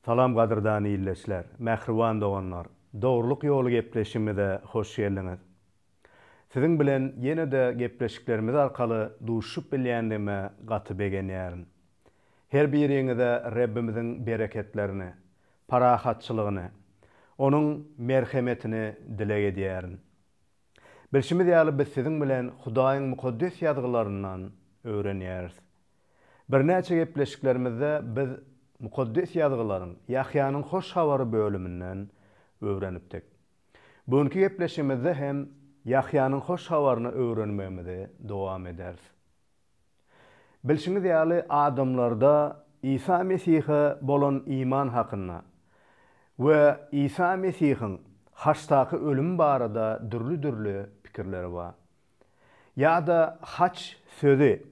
Salam gadyrdan ildeşler, mähriban doganlar! Dogrulyk ýoly gepleşigimize hoş geldiňiz. Siziň bilen ýene-de gepleşiklerimiz arkaly duşuşyp bilýändigime gaty begenýärin. Her biriňize Rebbimiziň bereketlerini, parahatçylygyny, Onuň merhemetini dileg edýärin. Bilşimiz ýaly biz siziň bilen Hudaýyň Mukaddes Ýazgylaryndan öwrenýäris. Birnäçe gepleşiklerimizde biz Mukaddes Ýazgylaryň Ýahýanyň Hoş Habary bölüminden öwrenipdik. Bu günki gepleşigimizde hem Ýahýanyň Hoş Habaryny öwrenmegimizi dowam ederis. Bilşiňiz ýaly, adamlarda Isa Mesihe bolan iman hakynda we Isa Mesihiň haçdaky ölümi barada dürli-dürli pikirleri bar. Ýa-da haç sözi,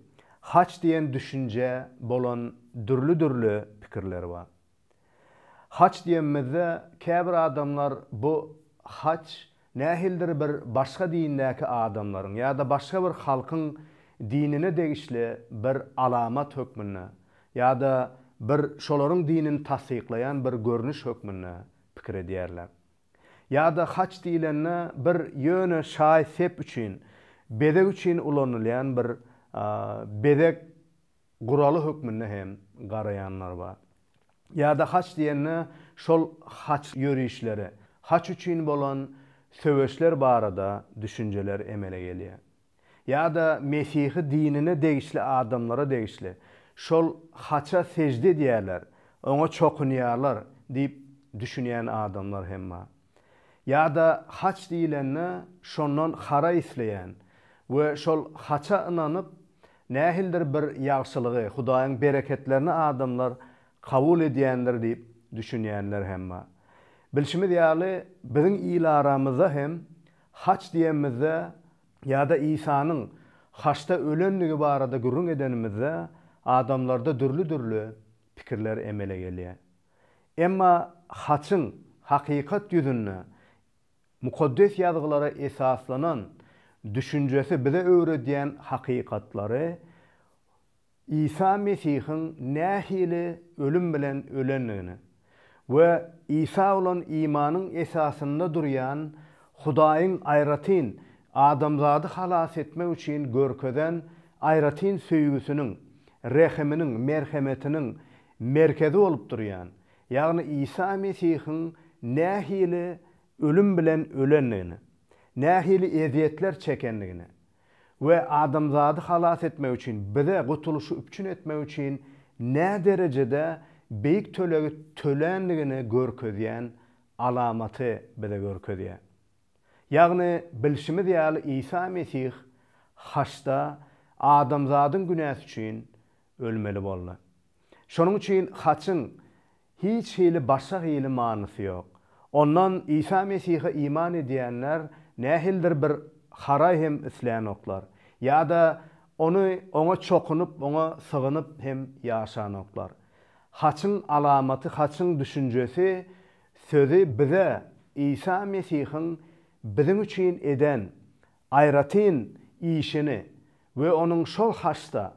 haç diýen düşünje bolan dürli-dürli pikirleri bar. Haç diýenimizde käbir adamlar bu haç nähilidir bir başga dindäki adamlaryň ýa-da başga bir halkyň dinine degişli bir alamat hökmünde ýa-da bir şolaryň dinini tassyklaýan bir görnüş hökmünde pikir edýärler. Ýa-da haç diýlende bir ýöne şaý-sep üçin, bezeg üçin ulanylýan bir bezeg guraly hökmünde hem garaýanlar bar. Ýa-da haç diýende şol haç ýörişleri, haç üçin bolan söweşler barada düşünjeler emele gelýär. Ýa-da mesihi dinine degişli adamlara degişli, şol haça sežde edýärler, oňa çokunýarlar diýip düşünýän adamlar hem bar. Ýa-da haç diýlende şondan haraý isleýän we şol haça ynanyp nähilidir bir ýagşylygy, Hudaýyň bereketlerini adamlar kabul edýändir diýip düşünýänler hem bar. Bilşimiz ýaly, biziň il aramyzda hem haç diýenimizde ýa-da Isanyň haçda ölendigi barada gürrüň edenimizde adamlarda dürli-dürli pikirler emele gelýär. Emma haçyň hakykat ýüzünde Mukaddes Ýazgylara esaslanan düşünjesi bize öwredýän hakykatlary Isa Mesihiň nähili ölüm bilen ölendigini we Isa bolan imanyň esasynda durýan Hudaýyň aýratyn adamzady halas etmek üçin görkezen aýratyn söýgüsiniň, rehiminiň, merhemetiniň merkezi bolup durýan, ýagny Isa Mesihiň nähili ölüm bilen ölendigini, nähili ezýetler çekendigini we adamzady halas etmek üçin, bize gutulyşy üpjün etmek üçin näderejede beýik tölegi töländigini görkezýän alamaty bize görkezýär. Ýagny, bilşimiz ýaly Isa Mesih haçda adamzadyň günäsi üçin ölmeli boldy. Şonuň üçin haçyň hiç hili başga hili manysy ýok. Ondan Isa Mesihe iman edýänler nähilidir bir haraý hem islänoklar. Ýa-da Ony Oňa çokunyp, Oňa sygynyp hem ýaşanoklar. Haçyň alamaty, haçyň düşünjesi, sözi bize Isa Mesihiň biziň üçin eden aýratyn işini we Onuň şol haçda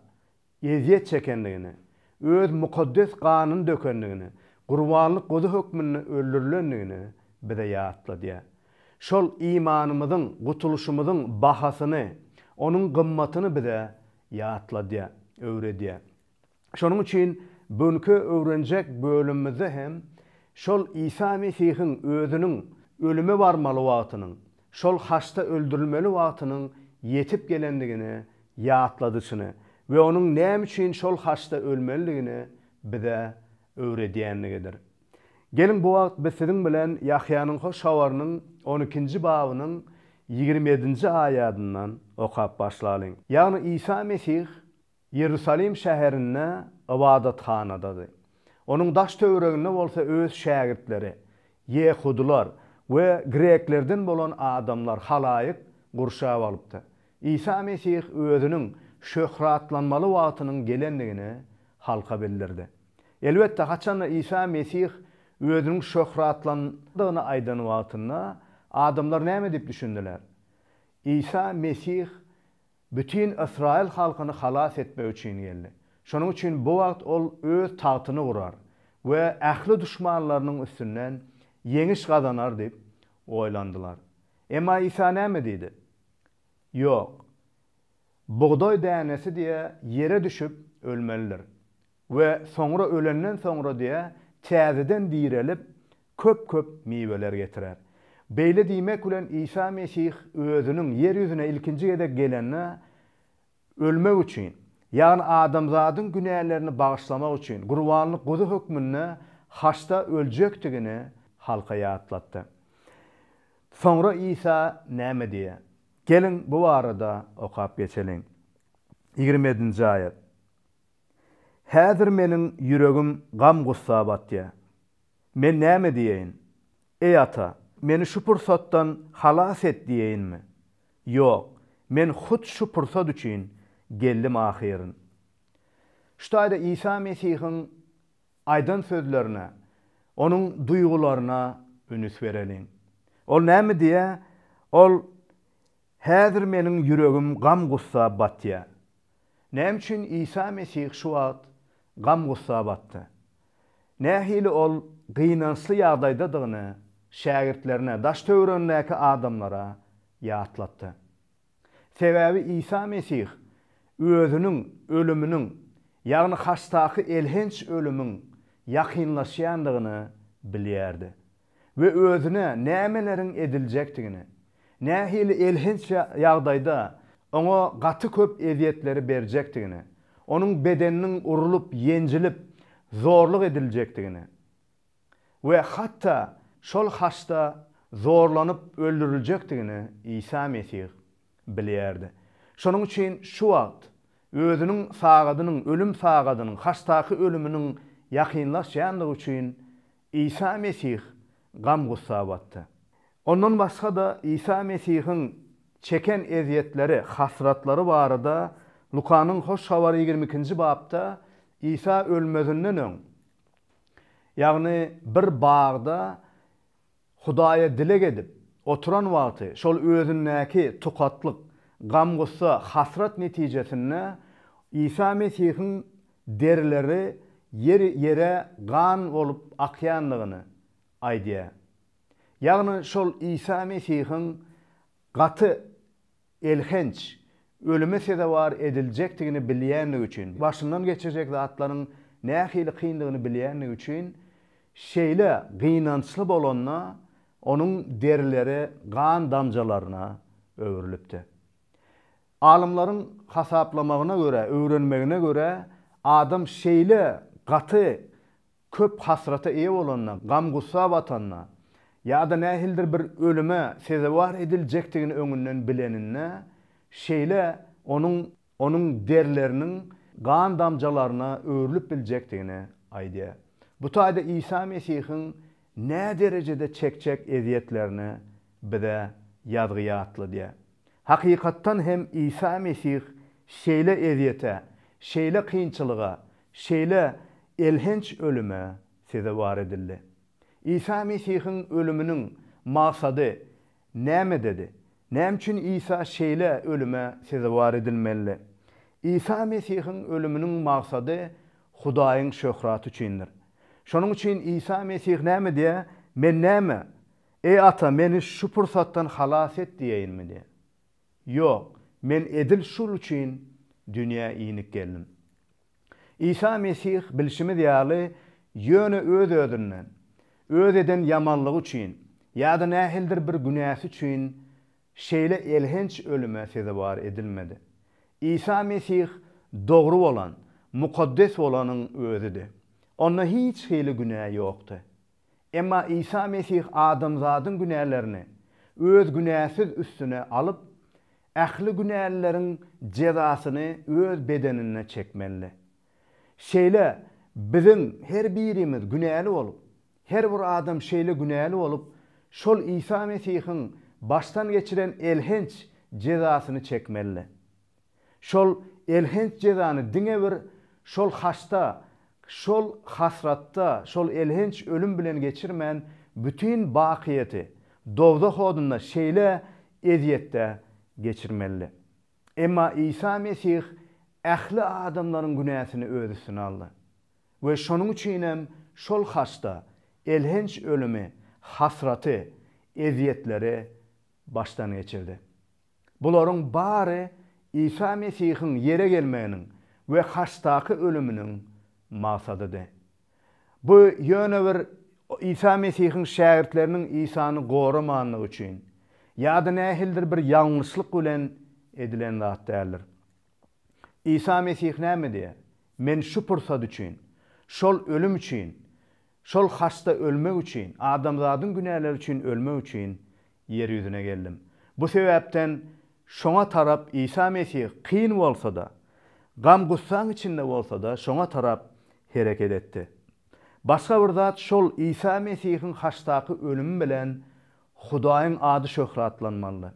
ezýet çekendigini, öz mukaddes ganyny dökendigini, gurbanlyk guzy hökmünde öldürilendigini bize ýatladýar. Şol imanymyzyň, gutulyşymyzyň bahasyny, onuň gymmatyny bize ýatladýar, öwredýär. Şonuň üçin bu günki öwrenjek bölümimizde hem şol Isa Mesihiň özüniň ölüme barmaly wagtynyň, şol haçda öldürilmeli wagtynyň ýetip gelendigini ýatladyşyny we onuň näme üçin şol haçda ölmelidigini bize öwredýänligidir. Geliň bu wagt biz siziň bilen Ýahýanyň Hoş Habarynyň on ikinji babynyň 27-nji aýadyndan okap başlalyň. Ýagny Isa Mesih Iýerusalim şäherinde ybadathanadady. Onuň daş-töwereginde bolsa öz şägirtleri, ýehudylar we greklerden bolan adamlar, halaýyk gurşap alypdy. Isa Mesih özüniň şöhratlanmaly wagtynyň gelendigini halka bildirdi. Elbetde, haçanda Isa Mesih özüniň şöhratlandygyny aýdan wagtynda, adamlar näme diýip düşündiler? Isa Mesih bütin ysraýyl halkyny halas etmek üçin geldi. Şonuň üçin bu wagt ol öz tagtyny gurar. we ähli duşmanlarynyň üstünden ýeňiş gazanar diýip oýlandylar. Emma Isa näme diýdi? Ýok. Bugdaý dänesi diýe ýere düşüp ölmelidir we soňra ölenden soňra diýe täzeden direlip köp-köp miweler getirer. Beýle diýmek bilen Isa Mesih özüniň ýer ýüzüne ilkinji gezek gelende ölmek üçin, ýagny adamzadyň günälerini bagyşlamak üçin gurbanlyk guzy hökmünde haçda öljekdigini halka ýatlatdy. Soňra Isa näme diýýär? Geliň, bu barada okap geçeliň. 27-nji aýat. Häzir meniň ýüregim gam-gussa batýar. Men näme diýeýin? Eý, Ata, meni şu pursatdan halas et diýeýinmi? Ýok, men hut şu pursat üçin geldim ahyryn. Şu taýda Isa Mesihiň aýdan sözlerine, onuň duýgularyna ünüs bereliň. Ol näme diýýär? Ol, Häzir meniň ýüregim gam-gussa batýar. Näme üçin Isa Mesih şu wagt gam-gussa batdy? Nähili ol gynançly ýagdaýdadygyny şägirtlerine, daş-töweregindäki adamlara ýatlatdy. Sebäbi Isa Mesih özüniň ölüminiň, ýagny haçdaky elhenç ölümiň ýakynlaşýandygyny bilýärdi we özüne nämeleriň ediljekdigini, nähili elhenç ýagdaýda oňa gaty köp ezýetleri berjekdigini, onuň bedeniniň urlup, ýenjilip, zorluk ediljekdigini we hatda şol haçda zorlanyp öldüriljekdigini Isa Mesih bilýärdi. Şonuň üçin şu wagt özüniň sagadynyň, ölüm sagadynyň, haçdaky ölüminiň ýakynlaşýandygy üçin Isa Mesih gam-gussa batdy. Ondan başga-da Isa Mesihiň çeken ezýetleri, hasratlary barada Lukanyň Hoş Habary 22-nji bapda Isa ölmezinden öň, ýagny bir bagda Hudaýa dileg edip oturan wagty şol özündäki tukatlyk, gam-gussa, hasrat netijesinde Isa Mesihiň derileri ýer ýere gan bolup akýandygyny aýdýar. Ýagny şol Isa Mesihiň gaty elhenç ölüme sezewar ediljekdigini bilýändigi üçin, başyndan geçirjek zatlaryň nähili kyndygyny bilýändigi üçin, şeýle gynançly bolanda onuň derileri gan damjalaryna öwrülipdi. Alymlaryň hasaplamagyna görä, öwrenmegine görä, adam şeýle gaty köp hasrata eýe bolanda, gam-gussa batanda ýa-da nähilidir bir ölüme sezewar ediljekdigini öňünden bileninde, şeýle onuň onuň derileriniň gan damjalaryna öwrülip biljekdigini aýdýar. Bu taýda Isa Mesihiň näderejede çekjek ezýetlerini bize Ýazgy ýatladýar. Hakykatdan hem Isa Mesih şeýle ezýete, şeýle kynçylyga, şeýle elhenç ölüme sezewar edildi. Isa Mesihiň ölüminiň maksady nämededi? Näme üçin Isa şeýle ölüme sezewar edilmelidi? Isa Mesihiň ölüminiň maksady Hudaýyň şöhraty üçindir. Şonuň üçin Isa Mesih näme diýýär? Men näme? Eý, Ata, meni şu pursatdan halas et diýeýinmi diýýär. Ýok, men edil şul üçin dünýä inip geldim. Isa Mesih, bilşimiz ýaly, ýöne öz-özünden, öz eden ýamanlygy üçin ýa-da nähilidir bir günäsi üçin şeýle elhenç ölüme sezewar edilmedi. Isa Mesih dogry bolan, mukaddes bolanyň özüdi. Onda hiç hili günä ýokdy. Emma Isa Mesih adamzadyň günälerini Öz günäsiz üstüne alyp, ähli günälileriň jezasyny Öz bedeninde çekmelidi. Şeýle biziň her birimiz günäli bolup, her bir adam şeýle günäli bolup, şol Isa Mesihiň başdan geçiren elhenç jezasyny çekmelidi. Şol elhenç jezany diňe bir şol haçda, şol hasratda, şol elhenç ölüm bilen geçirmän, bütin bakyýeti dowzah odunda şeýle ezýetde geçirmelidi. Emma Isa Mesih ähli adamlaryň günäsini Öz üstüne aldy we şonuň üçinem şol haçda elhenç ölümi, hasraty, ezýetleri başdan geçirdi. Bularyň bary Isa Mesihiň ýere gelmeginiň we haçdaky ölüminiň maksadydy. Bu ýöne bir Isa Mesihiň şägirtleriniň Isany goramanlygy üçin ýa-da nähilidir bir ýalňyşlyk bilen edilen zat däldir. Isa Mesih näme diýýär? Men şu pursat üçin, şol ölüm üçin, şol haçda ölmek üçin, adamzadyň günäleri üçin ölmek üçin ýer ýüzüne geldim. Bu sebäpden şoňa tarap Isa Mesih kyn bolsa-da, gam-gussaň içinde bolsa-da şoňa tarap hereket etdi. Başga bir zat şol Isa Mesihiň haçdaky ölümi bilen Hudaýyň ady şöhratlanmalydy.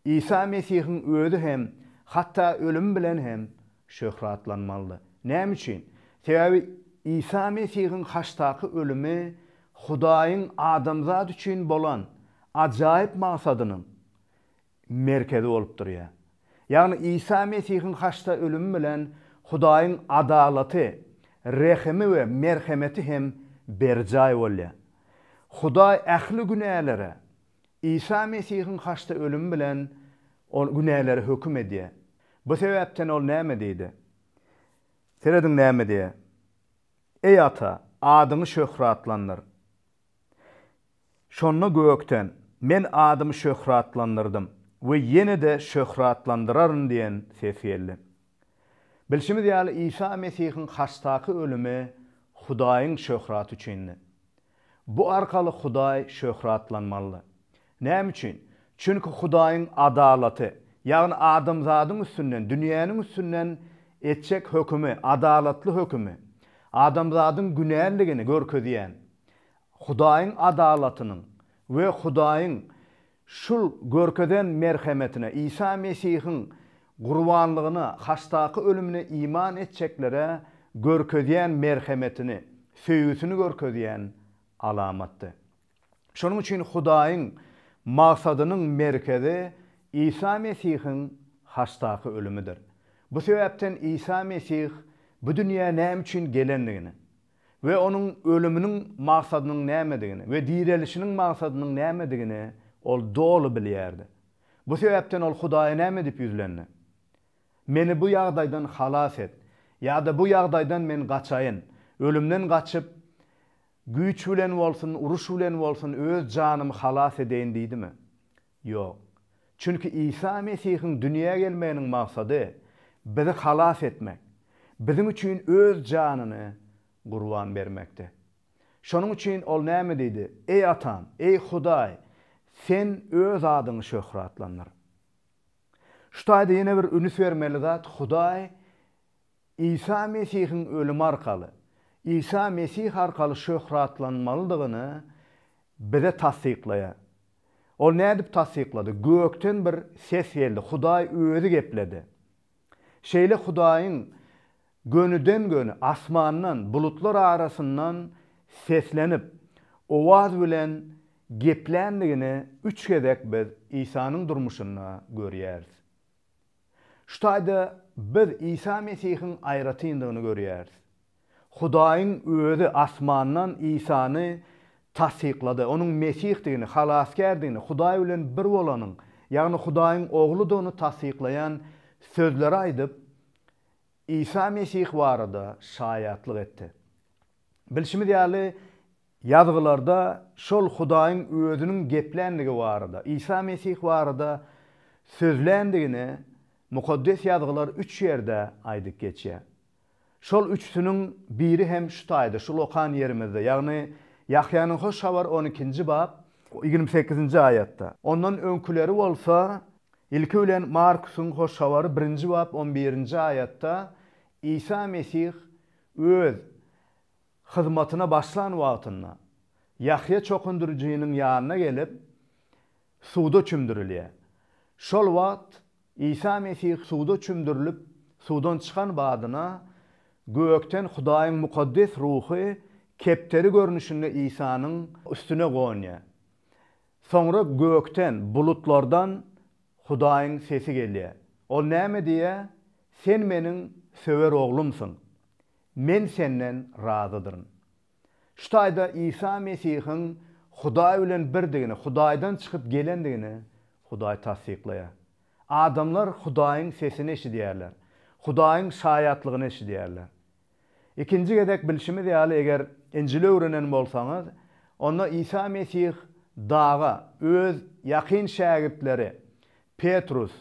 Isa Mesihiň özi hem, hatda ölümi bilen hem şöhratlanmalydy. Näme üçin? Sebäbi Isa Mesihiň haçdaky ölümi Hudaýyň adamzat üçin bolan ajaýyp maksadynyň merkezi bolup durýar. Ýagny Isa Mesihiň haçda ölümi bilen Hudaýyň adalaty, rehimi we merhemeti hem berjaý bolýar. Hudaý ähli günälere Isa Mesihiň haçda ölümi bilen ol günälere höküm edýär. Bu sebäpden ol näme diýdi? Serediň näme diýýär. Eý Ata, adyňy şöhratlandyr. Şonda gökden, Men adymy şöhratlandyrdym we ýene-de şöhratlandyraryn diýen ses geldi. Bilşimiz ýaly, Isa Mesihiň haçdaky ölümi Hudaýyň şöhraty üçindi. Bu arkaly Hudaý şöhratlanmalydy. Näme üçin? Çünki Hudaýyň adalaty, ýagny adamzadyň üstünden, dünýäniň üstünden etjek hökümi, adalatly hökümi, adamzadyň günälidigini görkezýän Hudaýyň adalatynyň we Hudaýyň şul görkezen merhemetine, Isa Mesihiň gurbanlygyna, haçdaky ölümine iman etjeklere görkezýän merhemetini, söýgüsini görkezýän alamatdy. Şonuň üçin Hudaýyň maksadynyň merkezi Isa Mesihiň haçdaky ölümidir. Bu sebäpden Isa Mesih bu dünýä näme üçin gelendigini we Onuň ölüminiň maksadynyň nämedigini we direlişiniň maksadynyň nämedigini Ol doly bilýärdi. Bu sebäpden Ol Hudaýa näme diýip ýüzlendi? Meni bu ýagdaýdan halas et ýa-da bu ýagdaýdan men gaçaýyn, ölümden gaçyp, güýç bilen bolsun, uruş bilen bolsun öz janymy halas edeýin diýdimi? Ýok. Çünki Isa Mesihiň dünýä gelmeginiň maksady bizi halas etmek, biziň üçin öz janyny gurban bermekdi. Şonuň üçin Ol näme diýdi? Eý Atam, eý Hudaý, Sen Öz adyňy şöhratlandyr. Şu taýda ýene bir ünüs bermeli zat, Hudaý Isa Mesihiň ölümi arkaly, Isa Mesih arkaly şöhratlanmalydygyny bize tassyklaýar. Ol nädip tassyklady? Gökden bir ses geldi, Hudaý Özi gepledi. Şeýle Hudaýyň gönüden-göni asmandan, bulutlar arasyndan seslenip, owaz bilen gepländigini üç gezek biz Isanyň durmuşynda görýäris. Şu taýda biz Isa Mesihiň aýratyndygyny görýäris. Hudaýyň Özi asmandan Isany tassyklady, Onuň Mesihdigini, Halasgärdigini, Hudaý bilen bir bolanyň, ýagny Hudaýyň Ogludygyny tassyklaýan sözleri aýdyp, Isa Mesih barada şaýatlyk etdi. Bilşimiz ýaly, Ýazgylarda şol Hudaýyň Özüniň gepländigi barada, Isa Mesih barada sözländigini Mukaddes Ýazgylar üç ýerde aýdyp geçýär. Şol üçüsiniň biri hem şu taýda, şul okan ýerimizde, ýagny Ýahýanyň Hoş Habary on ikinji bap, 28-nji aýatda. Ondan öňküleri bolsa, ilki bilen Markusyň Hoş Habary birinji bap, on birinji aýatda Isa Mesih Öz hyzmatyna başlan wagtynda, Ýahýa çokundyryjynyň ýanyna gelip, suwda çümdürilýär. Şol wagt Isa Mesih suwda çümdürilip, suwdan çykan badyna, gökden Hudaýyň mukaddes ruhy kepderi görnüşinde Isanyň üstüne gonýar. Soňra gökden, bulutlardan Hudaýyň sesi gelýär. Ol näme diýýär? Sen meniň söwer Oglumsyň. Men senden razydyryn. Şu taýda Isa Mesihiň Hudaý bilen birdigini, Hudaýdan çykyp gelendigini Hudaý tassyklaýar. Adamlar Hudaýyň sesini eşidýärler. Hudaýyň şaýatlygyny eşidýärler. Ikinji gezek bilşimiz ýaly eger Injili öwrenen bolsaňyz, onda Isa Mesih daga öz ýakyn şägirtleri Petrus,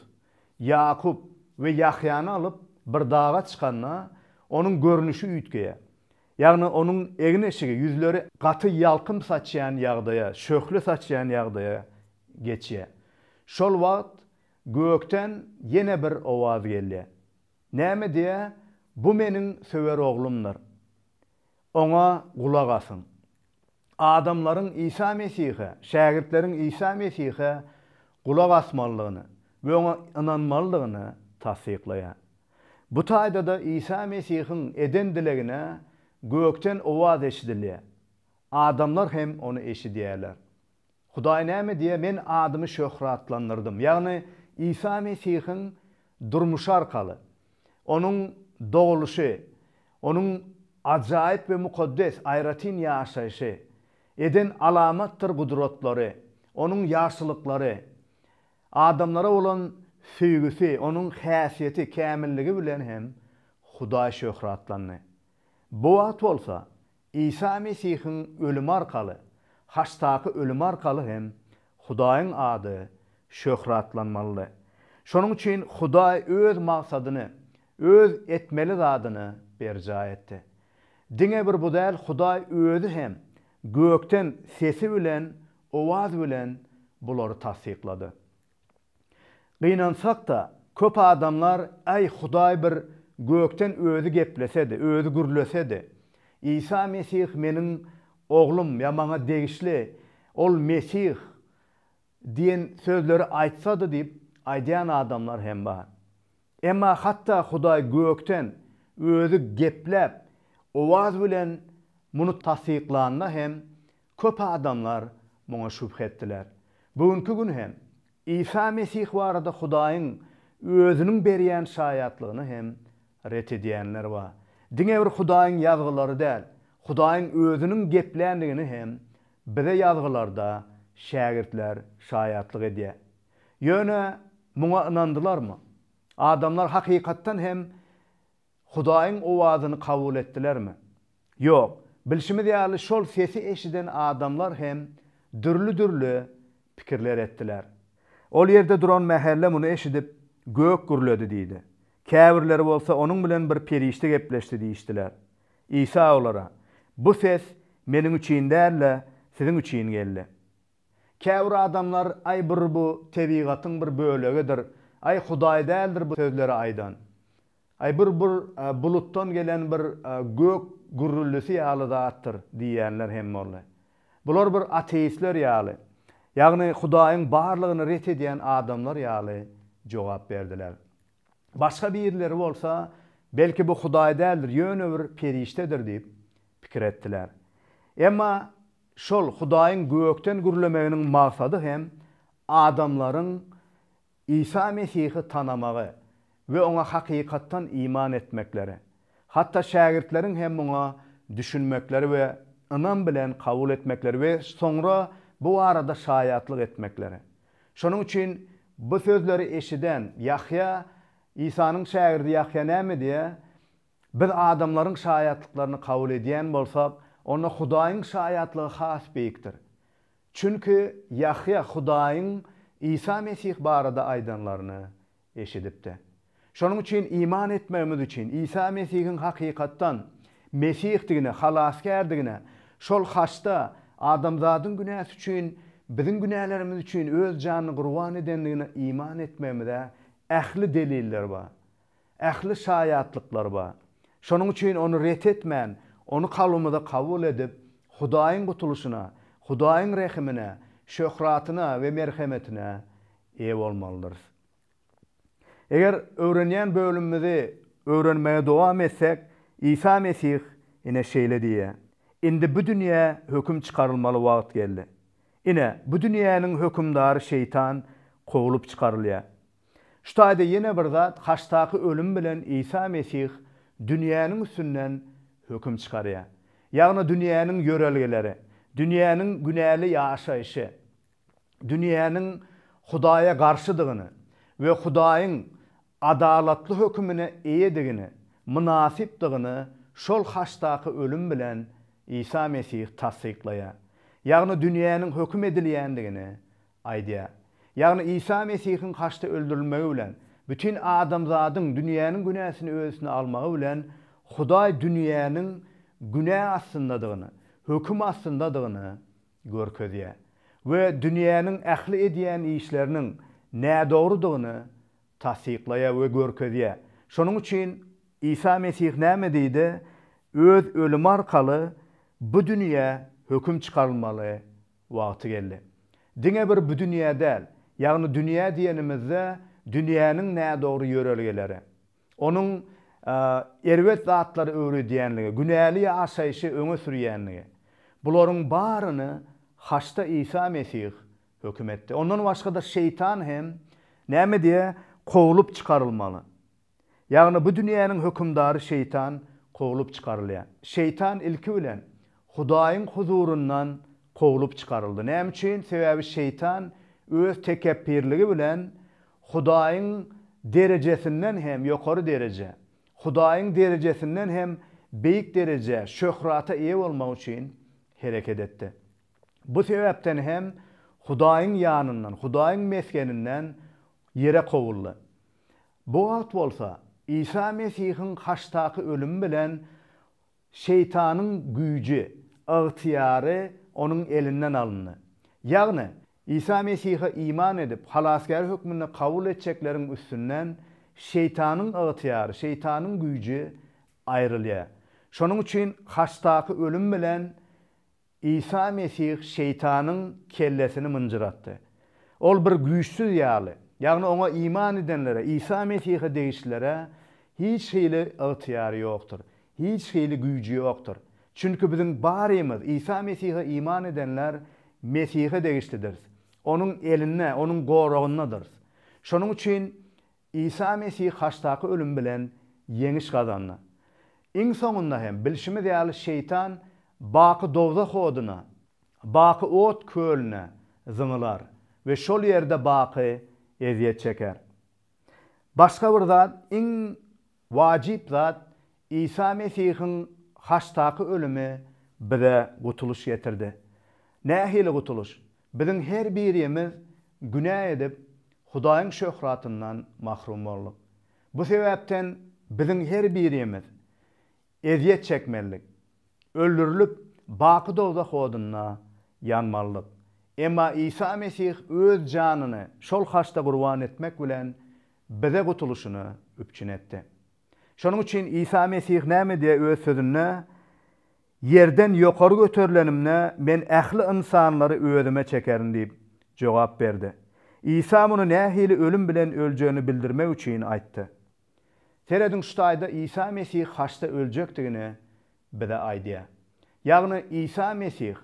Ýakup we Ýahýany alyp bir daga çykanda, onuň görnüşi üýtgeýär. Ýagny onuň egin-eşigi, ýüzleri gaty ýalkym saçýan ýagdaýa, şöhle saçýan ýagdaýa geçýär. Şol wagt gökden ýene bir owaz gelýär. Näme diýýär? Bu meniň söwer Oglumdyr. Oňa gulak asyň. Adamlaryň Isa Mesihe, şägirtleriň Isa Mesihe gulak asmalydygyny we oňa ynanmalydygyny tassyklaýar. Bu taýda-da Isa Mesihiň eden dilegine gökden owaz eşidilýär. Adamlar hem ony eşidýärler. Hudaý näme diýýär? Men adymy şöhratlandyrdym. Ýagny Isa Mesihiň durmuşy arkaly, Onuň dogulyşy, Onuň ajaýyp we mukaddes aýratyn ýaşaýşy, eden alamatdyr gudratlary, Onuň ýagşylyklary, adamlara bolan söýgüsi, Onuň häsiýeti, kämilligi bilen hem Hudaý şöhratlandy. Bu wagt bolsa Isa Mesihiň ölümi arkaly, haçdaky ölümi arkaly hem Hudaýyň ady şöhratlanmalydy. Şonuň üçin Hudaý öz maksadyny, öz etmeli zadyny berjaý etdi. Diňe bir bu däl, Hudaý özi hem gökden sesi bilen, owaz bilen bulary tassyklady. Gynansak-da, köp adamlar, Äý, Hudaý bir gökden özi geplesedi, özi gürlesedi. Isa Mesih meniň Oglum ýa maňa degişli, Ol Mesih diýen sözleri aýtsady diýip aýdýan adamlar hem bar. Emma hatda Hudaý gökden özi gepläp, owaz bilen muny tassyklanda hem köp adamlar muňa şübhe etdiler. Bu günki gün hem Isa Mesih barada Hudaýyň Özüniň berýän şaýatlygyny hem ret edýänler bar. Diňe bir Hudaýyň Ýazgylary däl, Hudaýyň Özüniň gepländigini hem bize Ýazgylarda şägirtler şaýatlyk edýär. Ýöne muňa ynandylarmy? Adamlar hakykatdan hem Hudaýyň owazyny kabul etdilermi? Ýok. Bilşimiz ýaly, şol sesi eşiden adamlar hem dürli-dürli pikirler etdiler. Ol ýerde duran mähelle muny eşidip, Gök gürledi diýdi. Käbirleri bolsa onuň bilen bir perişde gepleşdi diýişdiler. Isa olara, Bu ses Meniň üçin däl-de, siziň üçin geldi. Käbir adamlar, Aý bir bu tebigatyň bir bölegidir, aý Hudaý däldir bu sözleri aýdan. Aý bir bir bulutdan gelen bir gök gürrüldisi ýaly zatdyr diýýänler hem boldy. Bular bir ateistler ýaly, ýagny Hudaýyň barlygyny ret edýän adamlar ýaly jogap berdiler. Başga birleri bolsa, belki bu Hudaý däldir, ýöne bir perişdedir diýip pikir etdiler. Emma şol Hudaýyň gökden gürlemeginiň maksady hem adamlaryň Isa Mesihi tanamagy we Oňa hakykatdan iman etmekleri, hatda şägirtleriň hem muňa düşünmekleri we ynam bilen kabul etmekleri we soňra bu barada şaýatlyk etmekleri. Şonuň üçin bu sözleri eşiden Ýahýa, Isanyň şägirdi Ýahýa näme diýýär? Biz adamlaryň şaýatlyklaryny kabul edýän bolsak, onda Hudaýyň şaýatlygy has beýikdir. Çünki Ýahýa Hudaýyň Isa Mesih barada aýdanlaryny eşidipdi. Şonuň üçin iman etmegimiz üçin Isa Mesihiň hakykatdan Mesihdigine, Halasgärdigine, şol haçda adamzadyň günäsi üçin, biziň günälerimiz üçin öz janyny gurban edendigine iman etmegimize ähli deliller bar. Ähli şaýatlyklar bar. Şonuň üçin ony ret etmän, ony kalbymyza kabul edip, Hudaýyň gutulyşyna, Hudaýyň rehimine, şöhratyna we merhemetine eýe bolmalydyrys. Eger öwrenýän bölümimizi öwrenmegi dowam etsek, Isa Mesih ine şeýle diýýär, Indi bu dünýä höküm çykarylmaly wagt geldi. Ine, bu dünýäniň hökümdary şeýtan kowlup çykarylýar. Şu taýda ýene bir zat, haçdaky ölüm bilen Isa Mesih dünýäniň üstünden höküm çykarýar. Ýagny dünýäniň ýörelgeleri, dünýäniň günäli ýaşaýşy, dünýäniň Hudaýa garşydygyny we Hudaýyň adalatly hökümine eýedigini, mynasypdygyny şol haçdaky ölüm bilen Isa Mesih tassyklaýar. Ýagny dünýäniň höküm edilýändigini aýdýar. Ýagny Isa Mesihiň haçda öldürilmegi bilen, bütin adamzadyň, dünýäniň günäsini öz üstüne almagy bilen Hudaý dünýäniň günä astyndadygyny, höküm astyndadygyny görkezýär we dünýäniň ähli edýän işleriniň nädogrudygyny tassyklaýar we görkezýär. Şonuň üçin Isa Mesih näme diýdi? Öz ölümi arkaly bu dünýä höküm çykarylmaly wagty geldi. Diňe bir bu dünýä däl, ýagny dünýä diýenimizde dünýäniň nädogry ýörelgeleri, onuň erbet zatlary öwredýänligi, günäli ýaşaýşy öňe sürýänligi, bularyň baryny haçda Isa Mesih höküm etdi. Ondan başga-da şeýtan hem näme diýýär? Kowlup çykarylmaly. Ýagny bu dünýäniň hökümdary şeýtan kowlup çykarylýar. Şeýtan ilki bilen Hudaýyň huzuryndan kowlup çykaryldy. Näme üçin? Sebäbi şeýtan öz tekepbirligi bilen Hudaýyň derejesinden hem ýokary derejä, Hudaýyň derejesinden hem beýik derejä, şöhrata eýe bolmak üçin hereket etdi. Bu sebäpden hem Hudaýyň ýanyndan, Hudaýyň mesgeninden ýere kowuldy. Bu wagt bolsa, Isa Mesihiň haçdaky ölümi bilen şeýtanyň güýji, ygtyýary onuň elinden alyndy. Ýagny, Isa Mesihe iman edip, Halasgär hökmünde kabul etjekleriň üstünden şeýtanyň ygtyýary, şeýtanyň güýji aýrylýar. Şonuň üçin haçdaky ölüm bilen Isa Mesih şeýtanyň kellesini mynjyratdy. Ol bir güýçsüz ýaly, ýagny oňa iman edenlere, Isa Mesihe degişlilere hiç hili ygtyýary ýokdur, hiç hili güýji ýokdur. Çünki biziň barymyz, Isa Mesihe iman edenler Mesihe degişlidiris. Onuň elinde, Onuň goragyndadyrys. Şonuň üçin Isa Mesih haçdaky ölüm bilen ýeňiş gazandy. Iň soňunda hem, bilşimiz ýaly, şeýtan baky dowzah oduna, baky ot kölüne zyňylar we şol ýerde baky ezýet çeker. Başga bir zat, iň wajyp zat, Isa Mesihiň haçdaky ölümi bize gutulyş getirdi. Nähili gutulyş? Biziň her birimiz günä edip, Hudaýyň şöhratyndan mahrum bolduk. Bu sebäpden biziň her birimiz ezýet çekmelidik, öldürilip, baky dowzah odunda ýanmalydyk. Emma Isa Mesih Öz janyny şol haçda gurban etmek bilen bize gutulyşyny üpjün etdi. Şonuň üçin Isa Mesih näme diýýär Öz sözünde? Ýerden ýokary göterilenimde, Men ähli ynsanlary Özüme çekerin diýip jogap berdi. Isa muny nähili ölüm bilen öljegini bildirmek üçin aýtdy. Serediň, şu taýda Isa Mesih haçda öljekdigini bize aýdýar. Ýagny Isa Mesih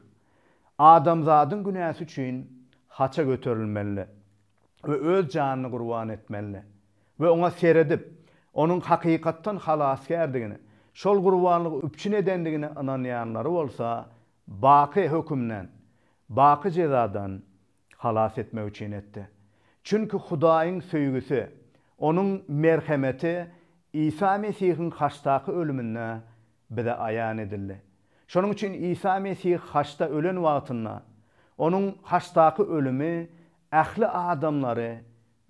adamzadyň günäsi üçin haça göterilmelidi we öz janyny gurban etmelidi. We oňa seredip, onuň hakykatdan halasgärdigini, şol gurbanlygy üpjün edendigine ynanýanlary bolsa baky hökümden, baky jezadan halas etmek üçin etdi. Çünki Hudaýyň söýgüsi, Onuň merhemeti Isa Mesihiň haçdaky ölüminde bize aýan edildi. Şonuň üçin Isa Mesih haçda ölen wagtynda, Onuň haçdaky ölümi ähli adamlary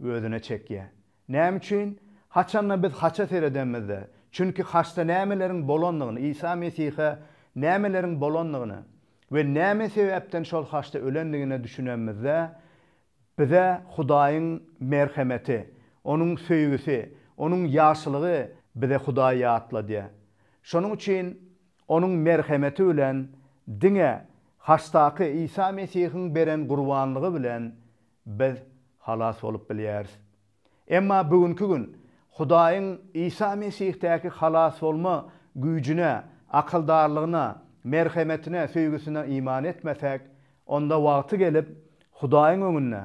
özüne çekýär. Näme üçin? Haçanda biz haça seredenimizde, çünki haçda nämeleriň bolandygyny, Isa Mesihe nämeleriň bolandygyny we näme sebäpden şol haçda ölendigine düşünenimizde, bize Hudaýyň merhemeti, Onuň söýgüsi, Onuň ýagşylygy bize Hudaý ýatladýar. Şonuň üçin Onuň merhemeti bilen diňe haçdaky Isa Mesihiň beren gurbanlygy bilen biz halas bolup bilýäris. Emma bu günki gün Hudaýyň Isa Mesihdäki halas bolma güýjüne, akyldarlygyna, merhemetine, söýgüsine iman etmesek, onda wagty gelip Hudaýyň öňünde,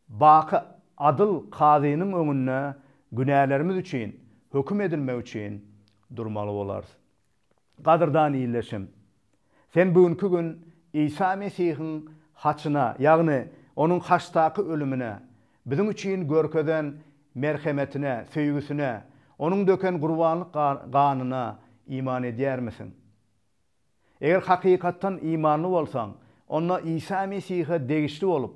baky adyl Kazynyň öňünde günälerimiz üçin höküm edilmek üçin durmaly bolarys. Gadyrdan ildeşim! Sen bu günki gün Isa Mesihiň haçyna, ýagny Onuň haçdaky ölümine, biziň üçin görkezen merhemetine, söýgüsine, Onuň döken gurbanlyk ganyna iman edýärmisiň? Eger hakykatdan imanly bolsaň, onda Isa Mesihe degişli bolup,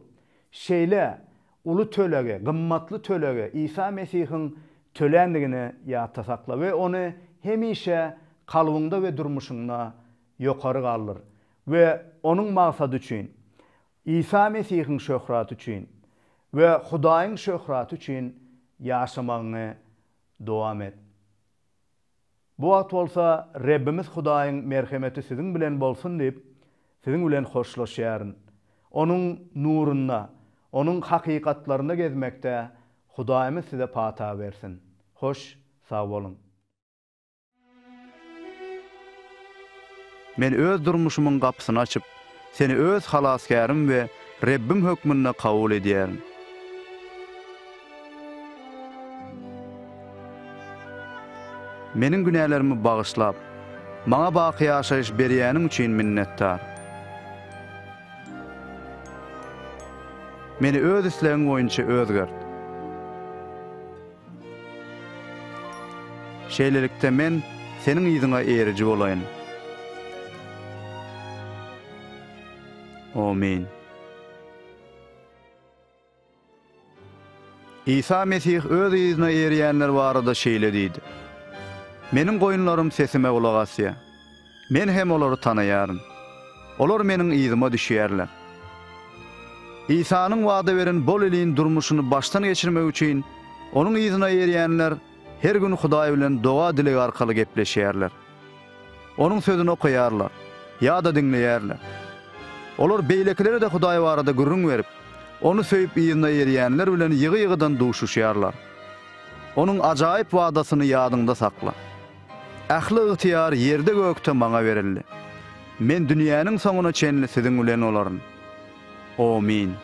şeýle uly tölegi, gymmatly tölegi Isa Mesihiň töländigini ýatda sakla we ony hemişe kalbyňda we durmuşyňda ýokary galdyr we Onuň maksady üçin, Isa Mesihiň şöhraty üçin we Hudaýyň şöhraty üçin ýaşamagyňy dowam et. Bu wagt bolsa Rebbimiz Hudaýyň merhemeti siziň bilen bolsun diýip, siziň bilen hoşlaşýaryn. Onuň nurunda, Onuň hakykatlarynda gezmekde Hudaýymyz size pata bersin. Hoş, sag boluň. Men öz durmuşymyň gapysyny açyp, Seni öz Halasgärim we Rebbim hökmünde kabul edýärin. Meniň günälerimi bagyşlap, maňa baky ýaşaýyş berýäniň üçin minnetdar. Meni öz islegiň boýunça özgert. Şeýlelikde men Seniň yzyňa eriji bolaýyn. Omyn. Isa Mesih öz yzyna erýänler barada şeýle diýdi, Meniň goýunlarym sesime gulak asýar. Men hem olary tanaýaryn. Olar meniň yzyma düşýärler. Isanyň wada beren bol-elin durmuşyny başdan geçirmek üçin, onuň yzyna erýänler her gün Hudaý bilen doga-dileg arkaly gepleşýärler. Onuň Sözüni okaýarlar ýa-da diňleýärler. Olar beýlekilere-de Hudaý barada gürrüň berip, Ony söýüp yzyna erýänler bilen ýygy-ýygydan duşuşýarlar. Onuň ajaýyp wadasyny ýadyňda sakla. Ähli ygtyýar ýerde-gökde Maňa berildi. Men dünýäniň soňuna çenli siziň bilen bolaryn. Omyn.